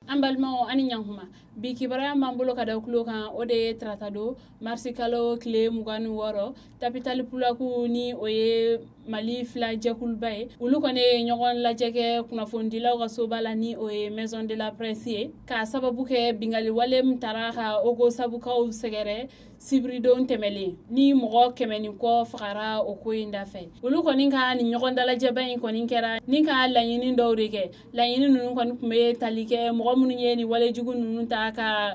An balimaw ani ɲankuma, bi kibaruya b'an bolo ka da kulo kan, o de ye tarata don marisi kalo tile 26, Tabital Pulaaku ni o ye Mali fila jɛkuluba ye, olu kɔni ye ɲɔgɔn lajɛ kɛ kunnafonidilaw ka soba la ni o ye Maison de la Presse ye, k'a sababu kɛ bingali wale min taara ka Ogosabukaw sɛgɛrɛ sibiridon tɛmɛlen ni mɔgɔ 100 ni kɔ fagara o ko in dafɛ. Olu kɔni ka nin ɲɔgɔn dalajɛba in kɔni kɛra ni ka laɲini dɔw de kɛ. Laɲini ninnu kɔni tun bɛ tali kɛ mɔgɔ minnu ye nin walejugu ninnu ta ka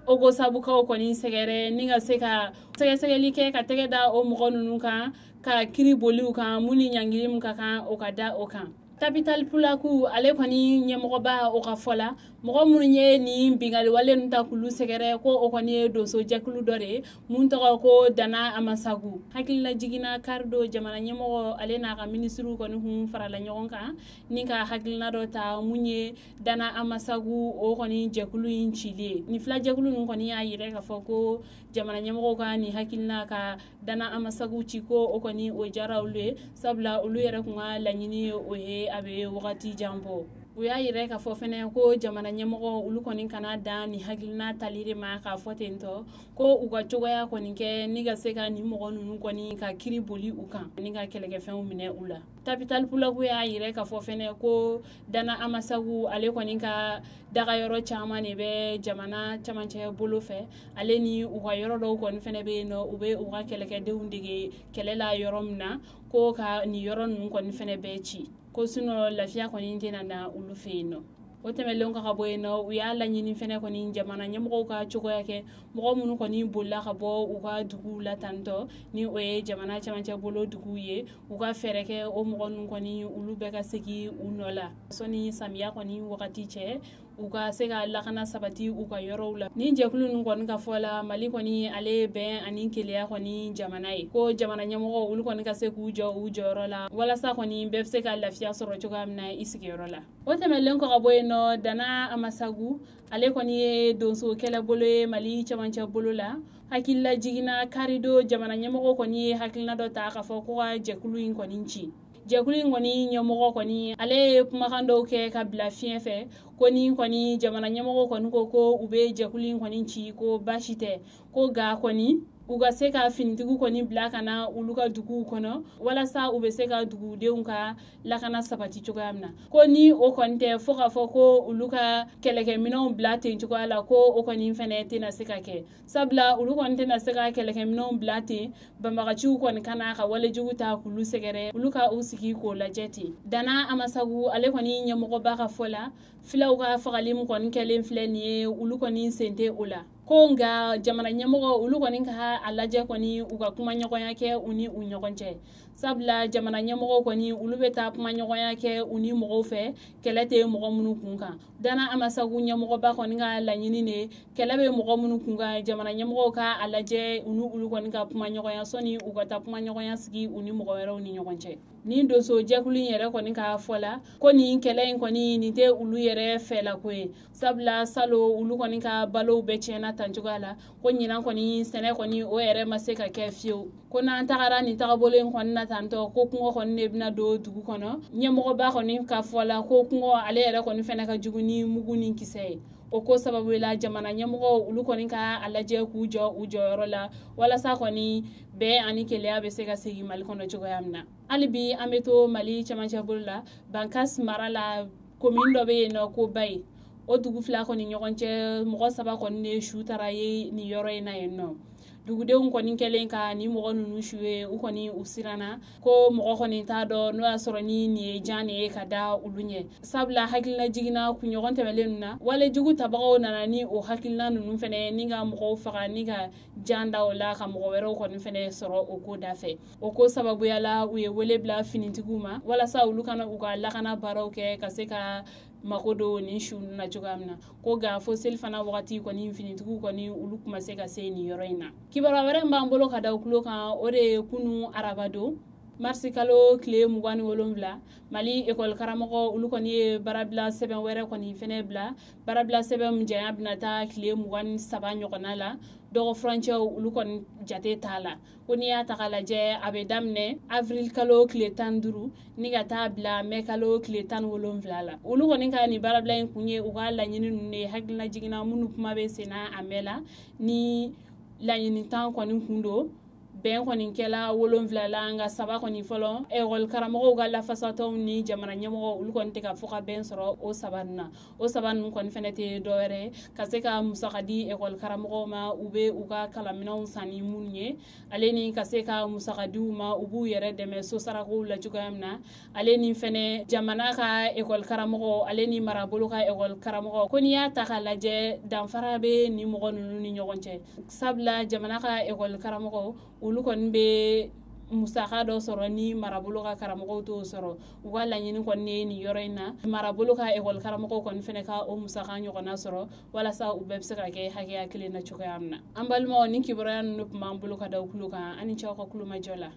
Ogosabukaw kɔni sɛgɛrɛ ni ka se ka sɛgɛsɛgɛli kɛ ka tɛgɛ da o mɔgɔ ninnu kan, ka kiri boli u kan, mun ni ɲangili min ka kan o ka da o kan. Tabital Pulaaku ale kɔni ɲɛmɔgɔba o ka fɔ la, mɔgɔ minnu ye nin bingali wale ninnu ta k'olu sɛgɛrɛ, ko o kɔni ye donso jɛkulu dɔ de ye mun tɔgɔ ko Dana Amasagu. Hakilila jiginna kari don jamana ɲɛmɔgɔ ale n'a ka minisiriw kɔni kun farala ɲɔgɔn kan ni ka hakilina dɔ ta mun ye Dana Amasagu o kɔni jɛkulu in cili ye. Nin fila jɛkulu ninnu kɔni y'a yira k'a fɔ ko jamana ɲɛmɔgɔw ka nin hakilina ka Dana Amasagu ci, ko o kɔni o diyara olu ye, sabula olu yɛrɛ kun ka laɲini ye o ye a bɛ wagati jan bɔ. U y'a yira k'a fɔ fɛnɛ ko jamana ɲɛmɔgɔ olu kɔni kana dan nin hakilina tali de ma k'a fɔ ten tɔ, ko u ka cogoya kɔni kɛ ni ka se ka nin mɔgɔ ninnu kɔni ka kiri boli u kan ni ka kɛlɛkɛfɛnw minɛ u la. Tabital Pulaaku y'a yira k'a fɔ fɛnɛ ko Dana Amasagu ale kɔni ka dagayɔrɔ caman de bɛ jamana camancɛ bolo fɛ, ale ni u ka yɔrɔ dɔw kɔni fɛnɛ bɛ yen nɔ, u bɛ u ka kɛlɛkɛdenw dege kɛlɛ la yɔrɔ min na, ko ka nin yɔrɔ ninnu kɔni fɛnɛ bɛɛ ci, ko sinon lafiya kɔni tɛna na olu fɛ yen nɔ. O tɛmɛnlen kɔ ka bɔ yen nɔ, u y'a laɲini fɛnɛ kɔni jamana ɲɛmɔgɔw ka cogoya kɛ mɔgɔ minnu kɔni bolila ka bɔ u ka duguw la tantɔ ni o ye jamana camancɛ bolo duguw ye, u ka fɛɛrɛ kɛ o mɔgɔ ninnu kɔni olu bɛɛ ka segin u nɔ la sɔnni samiya kɔni wagati cɛ, u ka se ka lakana sabati u ka yɔrɔw la. Nin jɛkulu ninnu kɔni ka fɔ la, Mali kɔni ale ye bɛn ani kelenya kɔni jamana ye, ko jamana ɲɛmɔgɔw olu kɔni ka se k'u jɔ u jɔyɔrɔ la walasa kɔni bɛɛ bɛ se ka lafiya sɔrɔ cogoya min na i sigiyɔrɔ la. O tɛmɛnlen kɔ ka bɔ yen nɔ, Dana Amasagu ale kɔni ye donso kɛlɛbolo ye Mali camancɛ bolo la. Hakilila jiginna karido jamana ɲɛmɔgɔ kɔni ye hakilina dɔ ta k'a fɔ ko ka jɛkulu in kɔni ci. Jɛkulu in kɔni ɲɛmɔgɔ kɔni ale ye kumakan dɔw kɛ ka bila fiɲɛ fɛ, ko ni kɔni jamana ɲɛmɔgɔ kɔni ko ko u bɛ jɛkulu in kɔni ci, ko baasi tɛ, ko nka kɔni u ka se ka finitigiw kɔni bila ka na olu ka duguw kɔnɔ walasa u bɛ se ka dugudenw ka lakana sabati cogoya min na, ko ni o kɔni tɛ fo k'a fɔ ko olu ka kɛlɛkɛminɛnw bila ten cogoya la, ko o kɔni fɛnɛ tɛna se ka kɛ, sabula olu kɔni tɛna se ka kɛlɛkɛminɛnw bila ten banbagaciw kɔni kana ka walejugu ta k'olu sɛgɛrɛ, olu ka u sigi k'o lajɛ ten. Dana Amasagu ale kɔni ɲɛmɔgɔba ka fɔ la, filaw ka fagali min kɔni kɛlen filɛ nin ye, olu kɔni sen tɛ o la, ko nka jamana ɲɛmɔgɔ olu kɔni ka a lajɛ kɔni u ka kumaɲɔgɔnya kɛ u ni u ɲɔgɔn cɛ, sabula jamana ɲɛmɔgɔw kɔni olu bɛ taa kumaɲɔgɔnya kɛ u ni mɔgɔw fɛ, kɛlɛ tɛ mɔgɔ minnu kun kan. Dana Amasagu ɲɛmɔgɔba kɔni ka laɲini de kɛlɛ bɛ mɔgɔ minnu kun kan, jamana ɲɛmɔgɔw ka a lajɛ u ni olu kɔni ka kumaɲɔgɔnya sɔnni u ka taa kumaɲɔgɔnya sigi u ni mɔgɔ wɛrɛw ni ɲɔgɔn cɛ. Nin donso jɛkulu in yɛrɛ kɔni ka fɔ la, ko nin kɛlɛ in kɔni nin tɛ olu yɛrɛ fɛlako ye, sabula salo olu kɔni ka balow bɛɛ tiɲɛna tan cogoya la, ko ɲinan kɔni sɛnɛ kɔni o yɛrɛ ma se ka kɛ fiyewu, ko n'an tagara nin tagabolo in kɔni na tantɔ, ko kungo kɔni de bɛna don dugu kɔnɔ. Ɲɛmɔgɔba kɔni ka fɔ la ko kungo ale yɛrɛ kɔni fɛnɛ ka jugu ni mugu ni kisɛ ye. O ko sababu la jamana ɲɛmɔgɔw olu kɔni ka a lajɛ k'u jɔ u jɔyɔrɔ la walasa kɔni bɛn ani kelenya bɛ se ka segin Mali kɔnɔ cogoya min na. Hali bi an bɛ to Mali camancɛ bolo la, Bankas mara la commune dɔ bɛ yen nɔ ko Baye, o dugu fila kɔni ɲɔgɔn cɛ mɔgɔ 3 kɔni de su taara ye nin yɔrɔ in na yen nɔ. Dugudenw kɔni kɛlen ka nin mɔgɔ ninnu su ye, u kɔni u siranna ko mɔgɔ kɔni t'a dɔn n'o y'a sɔrɔ ni nin ye jan de ye ka da olu ɲɛ, sabula hakilina jiginna kunɲɔgɔn tɛmɛlen ninnu na, walejugu tabagaw nana ni o hakilina ninnu fɛnɛ ni ka mɔgɔw faga ni ka jan da o la ka mɔgɔ wɛrɛw kɔni fɛnɛ sɔrɔ o ko da fɛ. O ko sababuya la u ye wele bila finitigiw ma walasa olu kana u ka lakana baaraw kɛ ka se ka mako don nin su ninnu na cogoya min na, ko nka fo seli fana wagati kɔni finitigiw kɔni olu kun ma se ka se nin yɔrɔ in na. Kibaruya wɛrɛ min b'an bolo ka da u tulo kan, o de ye kunun araba don Marisi kalo tile 27, Mali ekɔli karamɔgɔ olu kɔni ye baarabila sɛbɛn wɛrɛ kɔni fɛnɛ bila. Baarabila sɛbɛn min janya bɛna taa tile 23 ɲɔgɔnna la. Dɔgɔ furancɛw olu kɔni jate t'a la. Ko n'i y'a ta k'a lajɛ, a bɛ daminɛ avril kalo tile 15 ni ka taa bila mɛ kalo tile 17 la. Olu kɔni ka nin baarabila in kun ye u ka laɲini ninnu de ye, hakilina jiginna minnu kuma bɛ sen na a mɛn la. Ni laɲini 10 kɔni kun don, bɛn kɔni kɛla 7 la, nka 3 kɔni fɔlɔ ekɔli karamɔgɔw ka lafasatɔnw ni jamana ɲɛmɔgɔw olu kɔni tɛ ka fɔ ka bɛn sɔrɔ o 3 ninnu na. O 3 ninnu kɔni fɛnɛ tɛ dɔwɛrɛ ye ka se ka musaka di ekɔli karamɔgɔw ma, u bɛ u ka kalanminɛnw san ni minnu ye, ale ni ka se ka musaka di u ma, u b'u yɛrɛ dɛmɛ sosarakow la cogoya min na, ale ni fɛnɛ jamana ka ekɔli karamɔgɔw ale ni marabolo ka ekɔli karamɔgɔw. Ko n'i y'a ta k'a lajɛ, danfara bɛ nin mɔgɔ ninnu ni ɲɔgɔn cɛ, sabula jamana ka ekɔli karamɔgɔw olu kɔni bɛ musaka dɔ sɔrɔ ni marabolo ka karamɔgɔw t'o sɔrɔ. U ka laɲini kɔni ye nin yɔrɔ in na, marabolo ka ekɔli karamɔgɔw kɔni fɛnɛ ka o musaka ɲɔgɔnna sɔrɔ, walasa u bɛɛ bɛ se ka kɛ hakɛya kelen na cogoya min na. An balimaw, ni kibaruya ninnu tun b'an bolo ka da u tulo kan. An ni cɛw ka kulomajɔ la.